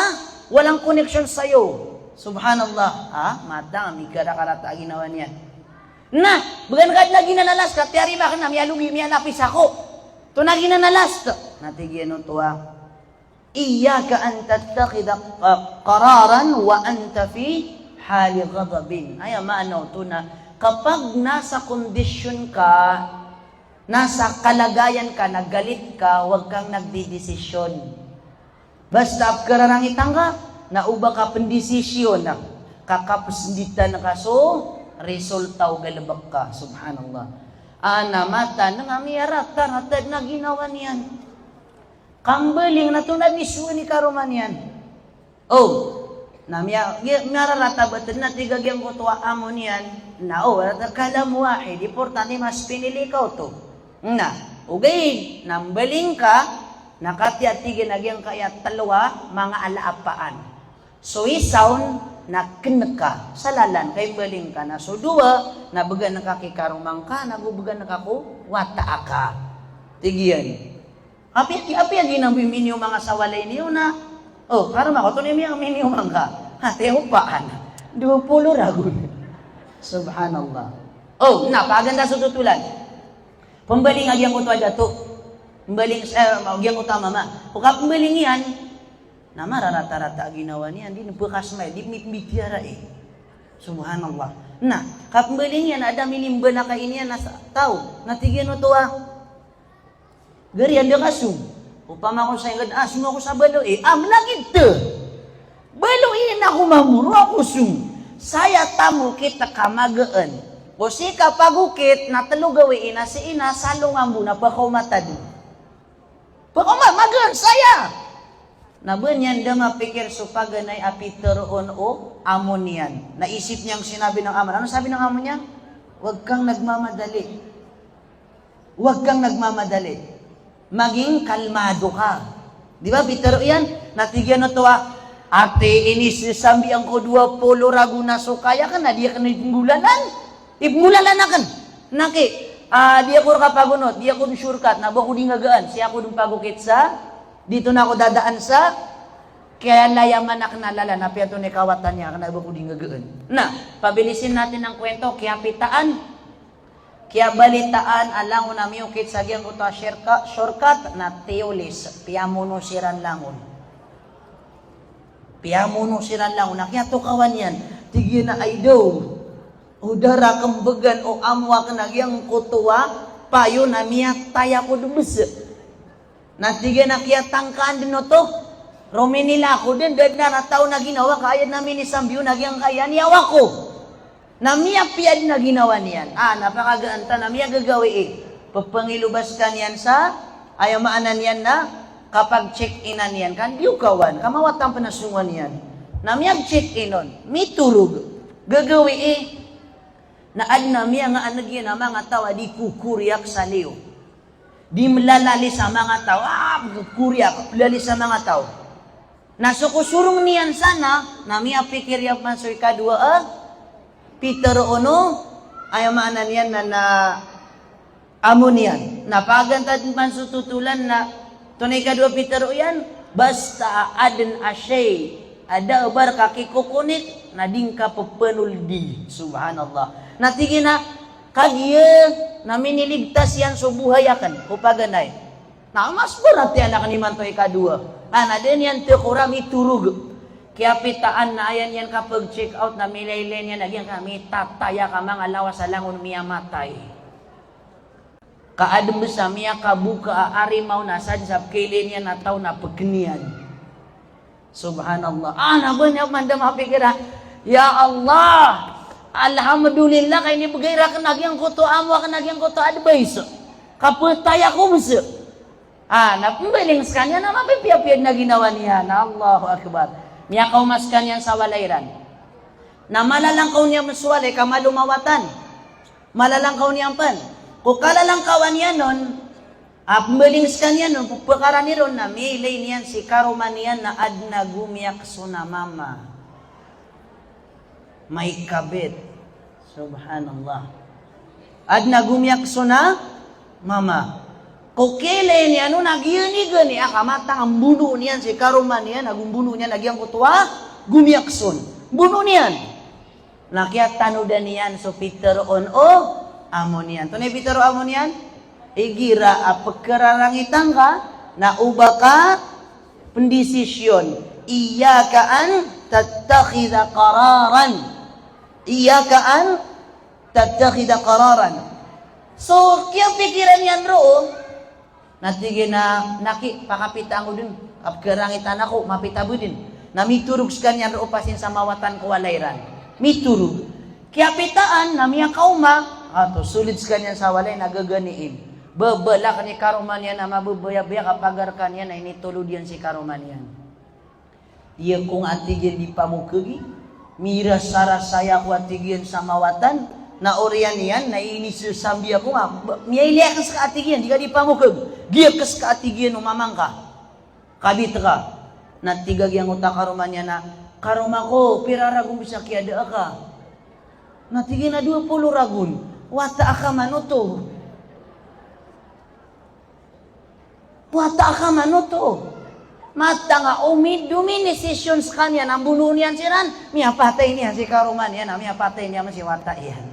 walang koneksyon sa'yo. Subhanallah. Ha? Mataan a mikakarata a ginawa niyan. Na, bgan ka dn a ginanalas ka, tiyarima akn na miyalogi, miyanapis ako. Oto na ginanalas. Na tig iyan oto a, "Iyyaka an tattakhidha, ah, qararan wa anta fi hali ghadabin." Aya maana oto na kapag nasa kondisyon ka, nasa kalagayan ka na galit ka, wag kang nagdidesisyon. Basta a pkararangitan ka, na oba ka pndesisyon na, ka kapsnditan ka so resulta o galbk ka. Subhanallah. Ana mataan nga miyarata-rata dn a ginawa niyan. Kambaling na oto na dn i so ini karoma niyan. O, na miya, miya, miyararata ba td na tig a giyangkoto a amo niyan. Na o, rata kalam wahid, importante mas pinili ka oto. Na, ogaid, na mbaling ka, na katiya tig iyan a giyangkaya tlo a manga ala a paan. So isa on na kn ka sa lalan, ka imbaling ka, na so dowa na bgan ka ki karoma ngka, na go bgan ka ko wata aka. Tig iyan. Apiya, apiya giya miniyoman ka sa walay niyo na, o, karoma ko, oto na i miya, miniyoman ka. Ha, tiyopaan. Dowa polo ragon. Subhanallah. O, na, paganda so totolan. Pmbaling a giyangkoto a dato. Mbaling, eh, giyangkoto a mama. O kapmbaling iyan, na mararata-rata a ginawa niyan, di pkasmay, di mit-, mitiyarai. Subhanallah. Na, kapmbaling iyan, a da minimbanakay niyan a sa, taw, na tig iyan oto a, "Gari, anda ka song? Opama ko sa ingd, a, song ako sa balo, eh, a, mlagid ta. Balo, eh, na ako mamoro ako song. Saya tamokit ka magaan. O sii ka pagokit, na tlo gawii na sii na salongan bo na pakaoma tado." Pakaoma, magaan saya. Na ba niyan da mapikir so paganay a pitharo on o amo niyan. Na isip niyan sinabi ng ama. Ano sabi ng amo niya? Wag kang nagmamadali. Wag kang nagmamadali. Maging kalmado ka. Di ba, pitharo iyan? Na tig iyan oto a, ati, inisambian ko dowa polo ragon a sokay akn, na di akn ipnggolalan. Ipnggolalan akn. Na ki, ah, di ako rka pagonot, di ako dn shortcut, na ba ako di ngagaan, sii ako dn pagokit sa, dito na ako dadaan sa kiyalayaman akn a lalan, apiya antonaa i kawatan iyan, na ba ako di ngagaan. Na, pabilisin natin ang kwento, kiyapitaan, kiyabalitaan a langon a miyokit sa giyangkoto a shortcut, shortcut, na tiyolis, piyamono siran langon. Piyamono siran langon, na kiyatokawan iyan. Tig iyan a, "Ay daw, o da rakn bgan o amo akn a giyangkoto a payo na miyatay ako dn bs." Na tig iyan a kiyatangkaan dn oto. Rominila ako dn, da dn a taw na ginawa ka aya dn a minisambi on a giyangkaya niyawa ko. Na miyapiya dn a ginawa niyan. Ah, na pakagaan ta na miyagagawii. Pphangilobas ka niyan sa, aya maana niyan na kapag-check-inan iyan. Kan di o kawan, ka mawatan pn a songowan iyan. Na miyag-check-in on, mitorog. Gagawii. Na adn a miyangaaneg iyan a manga taw a di kokoriyak sa liyo. Di mlalalis a manga taw, ah, koriyak, plalis a manga taw. Na so kosorong niyan sana, na miyapikir iyan pman so ikadowa a pitharo on o, aya maana niyan na, na amo niyan. Na pagantaden pman so totolan na, oto na ikadowa a pitharo iyan, basta a adn a shay a da a ba rka kikokonik, na di ngka pphanold. Subhanallah. Na tig iyan a, kagiya na miniligtas iyan so bohay akn ko paganay. Na mas berat iyan akn imanto ikadowa. Ah, na da niyan tekora, mitorog. Kiyapitaan na aya niyan kapag-check out na milaylay niyan a giyangkaya mitatay a ka manga lawas a langon miyamatay. Ka adn bs a miyakaboka a arimaw na sadn sa pkaylay niyan a taw na pkn iyan. Subhanallah. Ah, na ba niyan pman da mapikir a, ya Allah, Alhamdulillah, ka inibgay rakn a giyangkoto a amo akn a giyangkoto a advice. Kapetay ako mesa. Ah, na pembaling sekaniyan a mapipiyapiya den a ginawa niyan. Allahu Akbar. Miyakaoma sekaniyan sa walay iran. Na malalangkaw niyan so walay ka malo mawatan. Malalangkaw niyan pen. Ko kalalangkawan iyan on, a pembaling sekaniyan on, ko pekaran iron na miyailay niyan si karoma niyan na aden a gomiyakson a mama. Maikabit. Subhanallah. Aden a gomiyakson a mama. Ko kiyailay niyan on na giyani gani a kamatang a mbonoon iyan si karoma niyan, ago mbonoon iyan a giyangkoto a gomiyakson. Mbonoon iyan. Na kiyatanodan iyan so piteroon o amo niyan. Antonaa i pitero o amo niyan? Igira a pekerarangitan ka, na oba ka pendesisyon. Iyyaka an tattakhidha qararan. Iyyaka an tattakhidha qararan. So, kiyapikiran iyan roo, na tig iyan a, "Naki, pakapitaan ko den. Kapekarangitan ako, mapita bo den." Na mitorog sekaniyan roo pasin sa mawatan ko walay iran. Mitorog. Kiyapitaan, na miyakaoma, ato, soled sekaniyan sa walay na gaganiin. Bebalak ni karoma niyan a mabebayabaya ka pagar kaniyan a initolod iyan si karoma niyan. Tig iyan, "Ako nga," a tig iyan, "di pamokegi. Mirasarasay ako," a tig iyan, "sa mawatan. Na oriyan iyan, na inisesambi ako nga, ba-, miyailay ako seka," a tig iyan, "di ka di pamokeg. Giyakes ka," a tig iyan, "o mama ngka. Kabit ka." Na tig a giyangkoto a karoma niyan a, "Karoma ko, pira ragon bisa kiyada aka?" Na tig iyan a, "Dowa polo ragon." "Wata aka man oto." Wata aka man oto. Matang a omi-, dominisisyon sekaniyan a mbonoon iyan siran, miyapatay niyan si karoma niyan, a miyapatay niyan man si wata iyan.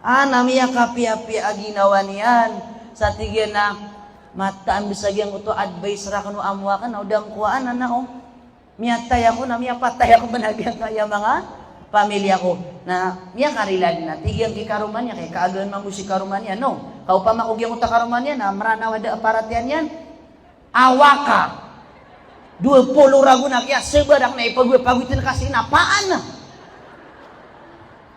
A, na miyakapiyapiya a ginawa niyan. Sa tig iyan a, "Mataan bisa giyangkoto advice raken o amo aken, na o da ngkowaan, ana o." Miyatay ako, na miyapatay ako, ba na giyangkaya manga pamilya ko. Na miyakarila den a tig iyan ki karoma niyan, kay kaagaan mambo si karoma niyan, no? Ka opama ko giyangkoto a karoma niyan, na Meranaw a da a paratiyaya niyan, awaka. Dowa polo ragon a kiyasebar aken na ipagwe-, pagwiten ka sii na paan.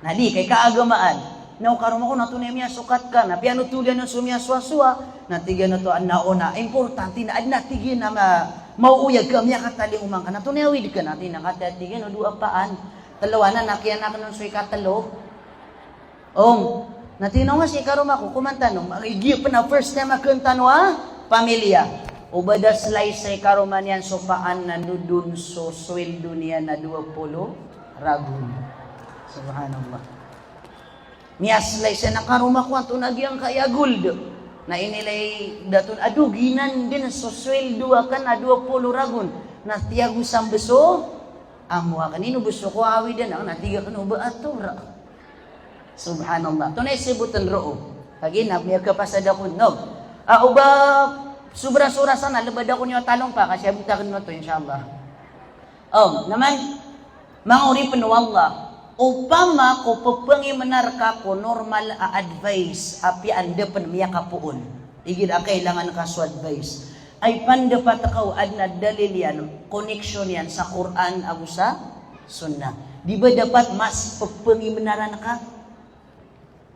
Na di kay kaagamaan. Na o karoma ko, na antonaa i miyasokat ka, na piyanothol iyan on so miyasowasowa. Na tig iyan oto a, na o na, importante na aden a tig iyan a ma-, maoyag ka, miyakatalingoma ngka. Na antonaa i awid ka, na tig iyan a, katii, a tig iyan, o dowa paan. Telo anan a kiyanaken on so ikatelo. Om, na tig iyan a, nga si karoma ko, koman tano, igira pen a first time a ken tano a pamilya. O ba da slice i karoma niyan so paan na nodon so sweldo niyan a dowa polo ragon. Subhanallah. Miyaslice iyan a, "Karoma ko, antonaa giyangkaya gold?" Na inilay daton, "Ado, giyanan den so sweldo aken a dowa polo ragon. Na tiyago sambeso amo aken, ino beso ko awidan aken, na tig aken o ba ator." Subhanallah. Antonaa i seboten roo? Lagi na miyakapasad ako, no? A, o ba sobra so rasa na lebad ako niyo a talompa, ka siyabot aken oto, insha Allah. Om, na man, manga oripen o Allah, opama ko pepengimenar ka ko normal a advice, apiya anda pen miyakapoon. Igira kailangan ka so advice. Ay pandapat ka o aden a dalil iyan, connection iyan sa Quran ago sa Sunnah. Di ba dapat mas pepengimenaran ka?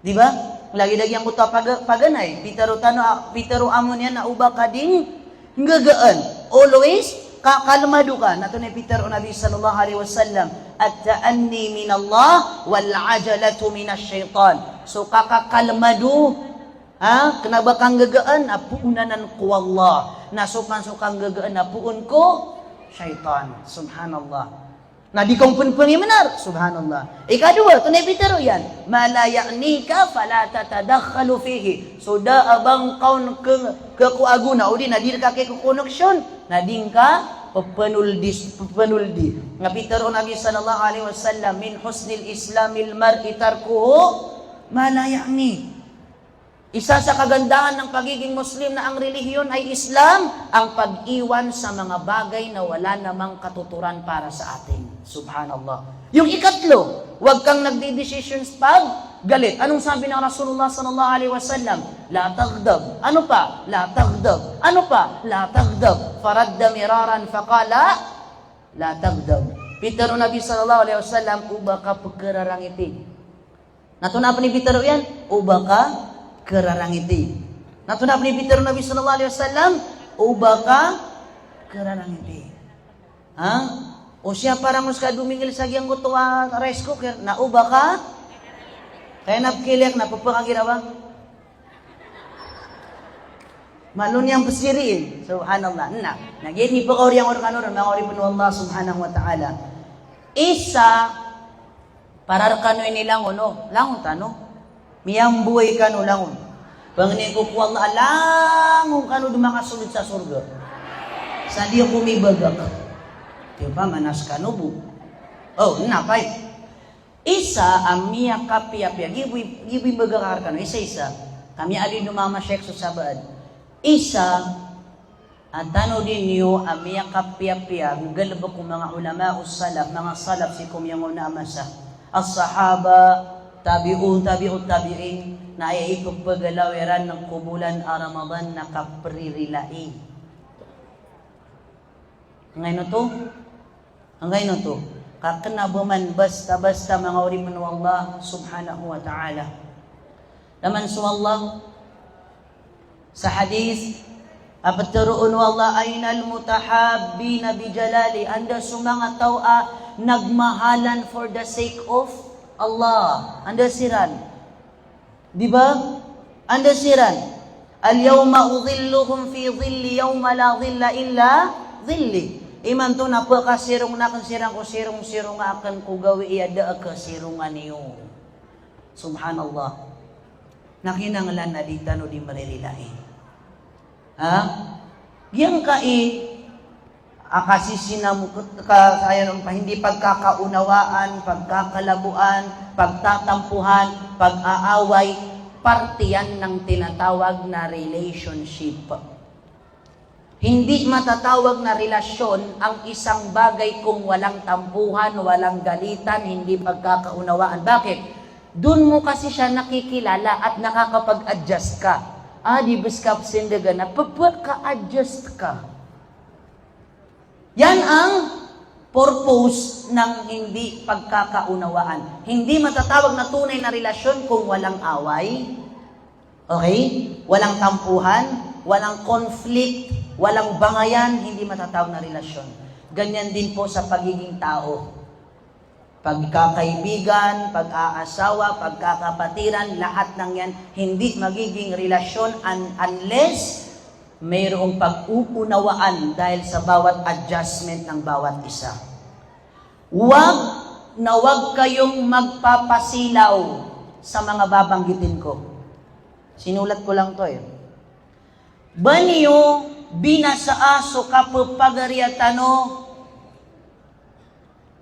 Di ba? Lagid a giyangkoto a paga-, paganay, pitero tano a, pitero amo niyan a o ba ka di nggagaan. Always, ka-, kalmado ka. Na antonaa i pitero o Nabi sallallahu alaihi wasallam, "At-ta'anni minallah wal ajalatu minash shaitan." So, kakakalmado, ha? Kena ba kanggagaan a poon anan ko Allah. Na so pan so kanggagaan a poon ko shaitan. Subhanallah. Na di ka on pen pengimenar, subhanallah. Ikadowa, antonaa i pitero iyan? "Ma la ya'nika fala tatadakhalu fihi." So da a ba ngka on ke-, kekowa gona, odi na di reka kekokoneksyon, na di ngka pepenoldi, pepenoldi. Nga pitero o Nabi sallallahu alaihi wasallam, "Min husnil islamil mar'i tarkuhu ma la ya'ni." Isa sa kagandahan ng pagiging Muslim na ang relihiyon ay Islam, ang pag-iwan sa mga bagay na wala namang katuturan para sa atin. Subhanallah. Yung ikatlo, huwag kang nagdidesisyon pag galit. Anong sabi ng Rasulullah sallallahu alaihi wasallam? "La taghdab." Ano pa? "La taghdab." Ano pa? "La taghdab." Faradda miraran faqala, "La taghdab." Pitharo o Nabi sallallahu alaihi wasallam, o ba ka pkhararangiti. Na antonaa pn i pitharo iyan? O ba ka khararangiti. Na antonaa pn i pitharo o Nabi sallallahu alaihi wasallam? O ba ka khararangiti. Ha? O siyapa rangos ka domingil sa giyangkoto a rice cooker, na o ba ka, kaya na pkhailay akn na pphakagira ba? Malo niyan psiriin. Subhanallah. Na, na giya i pkaoriyan ko rkano ron, manga oripn o Allah subhanahu wa ta'ala. Isa, para rkano ini langon, o, langon tano. Miyamboay kano langon. Pangnin ko ko Allah, langon kano dn makasold sa sorga. Sa di ako mibagak. Di ba, manas kano bo. O, na, pay. Isa a miyakapiyapiya, giyoto i, giyoto i mbagak akn rkano, isa-isa. Ka miyaaloy dn o manga mashaykh so sabaad. Isa a tano dn iyo a miyakapiyapiya, nggalbk o manga ulama o salaf, manga salaf sii ko miyangaoona a masa. As-sahaba, tabi'un, tabi'ut tabi'in, na aya ipphagalaw iran ko bolan a Ramadan na kapririlai. Angkaino oto? Angkaino oto? Ka kna ba man basta-basta, manga oripn o Allah subhanahu wa ta'ala. Taman so Allah sa hadith a ptharoon o Allah, "Ainal mutahabbina bi jalali?" Anda so manga taw a nagmahalan for the sake of Allah? Anda siran? Di ba? Anda siran? "Al-yawma udhilluhum fi dhilli yawma la dhilla illa dhilli." Imanto na pkasirongen akn siran ko sirong-sironga akn ko gawii a da a kasirongan iyo. Subhanallah. Na kinanglan a di tano di mririlai. Ha? Giyangkai a kasisinamoket ka, saya, hindi pagkakaunawaan, pagkakalaboan, pagtatampohan, pag-aaway, parte iyan ng tinatawag na relationship. Hindi matatawag na relasyon ang isang bagay kung walang tampuhan, walang galitan, hindi pagkakaunawaan. Bakit? Doon mo kasi siya nakikilala at nakakapag-adjust ka. Ah, di bes ka psindagan na, pagka-adjust ka. Yan ang purpose ng hindi pagkakaunawaan. Hindi matatawag na tunay na relasyon kung walang away. Okay? Walang tampuhan, walang conflict, walang bangayan, hindi matatawag na relasyon. Ganyan din po sa pagiging tao. Pagkakaibigan, pag-aasawa, pagkakapatiran, lahat ng yan hindi magiging relasyon un-, unless mayroong pag-uunawaan dahil sa bawat adjustment ng bawat isa. Wag na wag kayong magpapasilaw sa mga babanggitin ko. Sinulat ko lang to eh. Ba niyo binasaa so kapepagariya tano,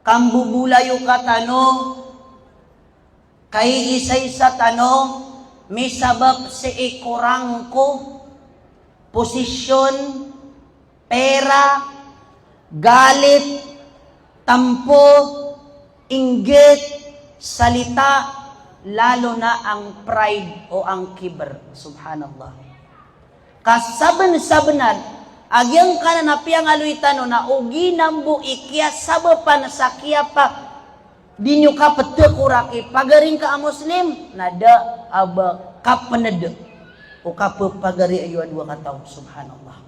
kambobolayoka tano, kaiisaisa tano, misabap sii ko rangko, posisyon, pera, galit, tampo, inggit, salita, lalo na ang pride o ang kibr. Subhanallah. Kasabensabenan a giyangkanan a piyangaloy tano na o giya mambo i kiyasabapan sa kiyapa, di niyo kapeteko raki pagari ngka a Muslim, na da a ba kapened o kapepagari iyo a dowa kataw. Subhanallah.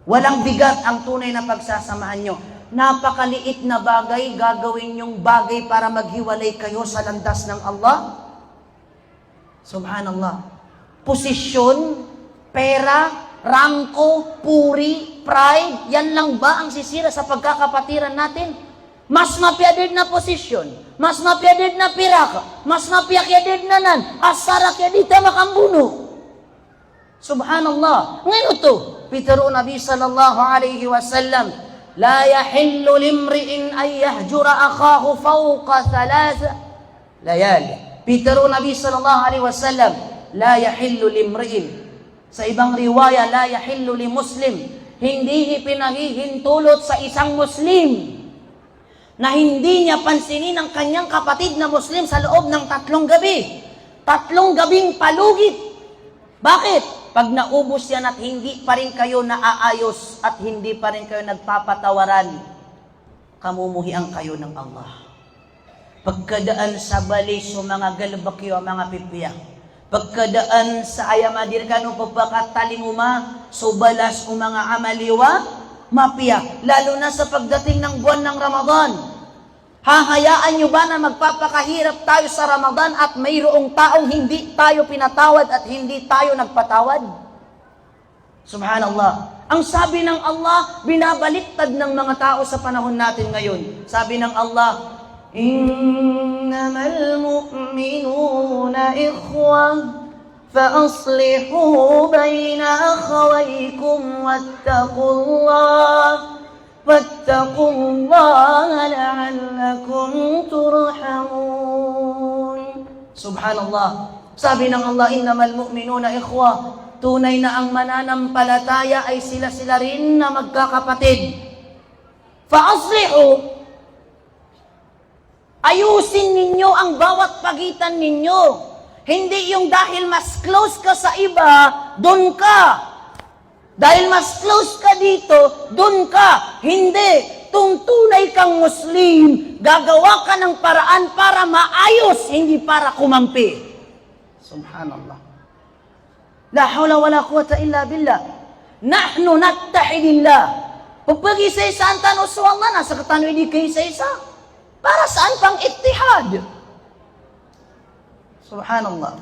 Walang bigat ang tunay na pagsasamahan niyo. Napakaliit na bagay, gagawin niyong bagay para maghiwalay kayo sa landas ng Allah? Subhanallah. Posisyon, pera, rangko, puri, pride, yan lang ba ang sisira sa pagkakapatiran natin? Mas mapiya ded na posisyon, mas mapiya ded na pirak, mas mapiya kiya ded na nan, asar a kiya di ta makambono. Subhanallah. Ngayon to, pitharo o Nabi sallallahu alaihi wasallam, "La yahillu limri'in an yahjura akhahu fawqa thalath layal." Pitharo o Nabi sallallahu alaihi wasallam, "La yahillu limri'in." Sa ibang riwaya, "La yahillu li Muslim." Hindi ipinahihintulot sa isang Muslim na hindi niya pansinin ang kanyang kapatid na Muslim sa loob ng tatlong gabi. Tatlong gabing palugit. Bakit? Pag naubos yan at hindi pa rin kayo naaayos at hindi pa rin kayo nagpapatawaran, Kamomohian kayo ng Allah. Pagkadaan sa bali so manga galbk iyo a manga pipiya. Pagkadaan sa aya madir kano pphakatalingoma so balas o manga amal iyo a mapiya. Lalo na sa pagdating ng buwan ng Ramadan. Hahayaan niyo ba na magpapakahirap tayo sa Ramadan at mayroong taong hindi tayo pinatawad at hindi tayo nagpatawad? Subhanallah. Ang sabi ng Allah, binabaliktad ng mga tao sa panahon natin ngayon. Sabi ng Allah, إنما المؤمنون إخوة فأصلحوا بين أخويكم واتقوا الله واتقوا الله لعلكم ترحمون. Subhanallah. Sabi ng Allah, إنما المؤمنون إخوة. Tunay na ang mananampalataya ay sila-sila rin na magkakapatid. فأصلحوا. Ayusin ninyo ang bawat pagitan ninyo. Hindi yung dahil mas close ka sa iba, dun ka. Dahil mas close ka dito, dun ka. Hindi. Kung tunay kang Muslim, gagawa ka ng paraan para maayos, hindi para kumampi. Subhanallah. La hawla wala quwwata illa billah. Nahnu nattahi lillah. Pphagaisaisaan tano so Allah na sktano i di kaisaisa. Para saan pang ittihad? Subhanallah.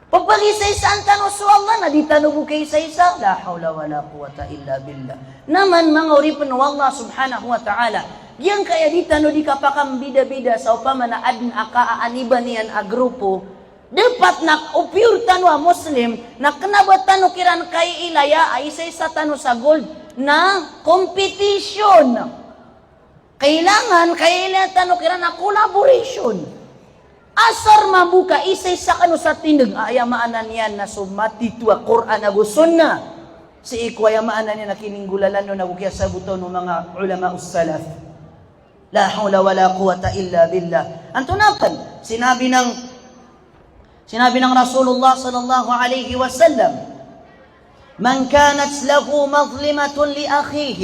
Pphagaisaisaan tano so Allah na di tano bo kaisaisa. La hawla wala quwwata illa billah. Na man manga oripn o Allah subhanahu wa ta'ala. Giyangkaya di tano di kapakambidabida sa opama na adn a kaaniban iyan a grupo. Dapat na o pure tano a Muslim, na kna ba tano kiran kaiilaya a isaisa tano sa gold na competition. Kailangan, kailangan tano kiran a collaboration. Asar mambo ka isaisa kano sa tindg, a aya maana niyan na so matito a Qur'an ago Sunnah. Sii ko aya maana niyan na kininggolalan on ago kiyasabotan o manga ulama us salaf. La hawla wala quwwata illa billah. Antonaa pn? Sinabi ng, sinabi ng Rasulullah sallallahu alaihi wasallam, من كانت له مظلمة لأخيه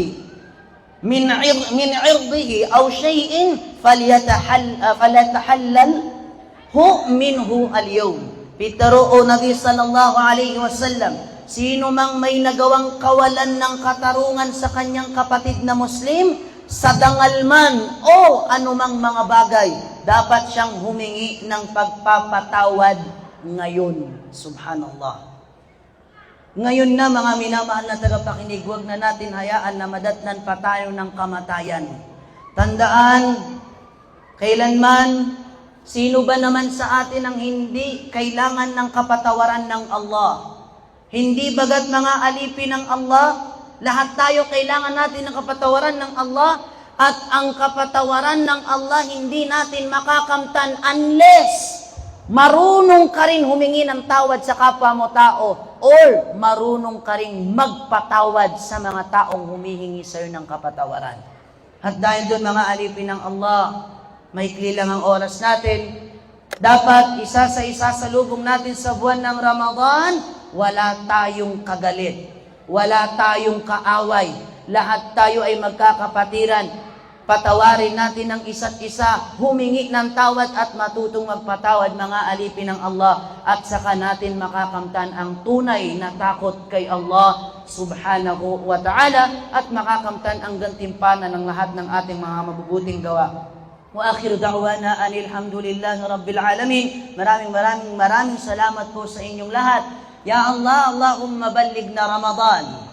من عر-، من عرضه أو شيء فليتحل-، فليتحلله منه اليوم. Pitharo o Nabi sallallahu alaihi wasallam, sino mang may nagawang kawalan ng katarungan sa kanyang kapatid na Muslim, sa dangal man o anumang mga bagay, dapat siyang humingi ng pagpapatawad ngayon. Subhanallah. Ngayon na, mga minamahal na tagapakinig, huwag na natin hayaan na madatnan pa tayo ng kamatayan. Tandaan, kailanman, sino ba naman sa atin ang hindi kailangan ng kapatawaran ng Allah? Hindi baga't mga alipin ng Allah, lahat tayo kailangan natin ng kapatawaran ng Allah, at ang kapatawaran ng Allah hindi natin makakamtan unless marunong ka rin humingi ng tawad sa kapwa mo tao or marunong ka rin magpatawad sa mga taong humihingi sa'yo ng kapatawaran. At dahil doon, mga alipin ng Allah, maikli lang ang oras natin. Dapat isa sa isasalubong natin sa buwan ng Ramadan, wala tayong kagalit, wala tayong kaaway. Lahat tayo ay magkakapatiran. Patawarin natin ang isa't isa, humingi ng tawad at matutong magpatawad, mga alipin ng Allah, at saka natin makakamtan ang tunay na takot kay Allah subhanahu wa ta'ala at makakamtan ang gantimpala ng lahat ng ating mga mabubuting gawa. Wa akhiru da'wana anil hamdulillahi rabbil alamin. Maraming, maraming, maraming salamat po sa inyong lahat. Ya Allah, Allahumma ballighna Ramadan.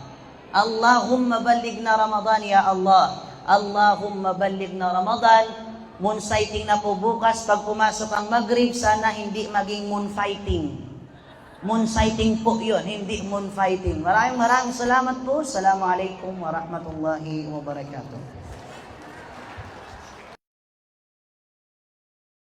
Allahumma ballighna Ramadan, ya Allah. Allahumma ballighna Ramadan. Moon sighting na po bukas pag pumasok ang Maghrib, sana hindi maging moon fighting. Moon sighting po yun, hindi moon fighting. Maraming, maraming salamat po. Assalamualaikum warahmatullahi wabarakatuh.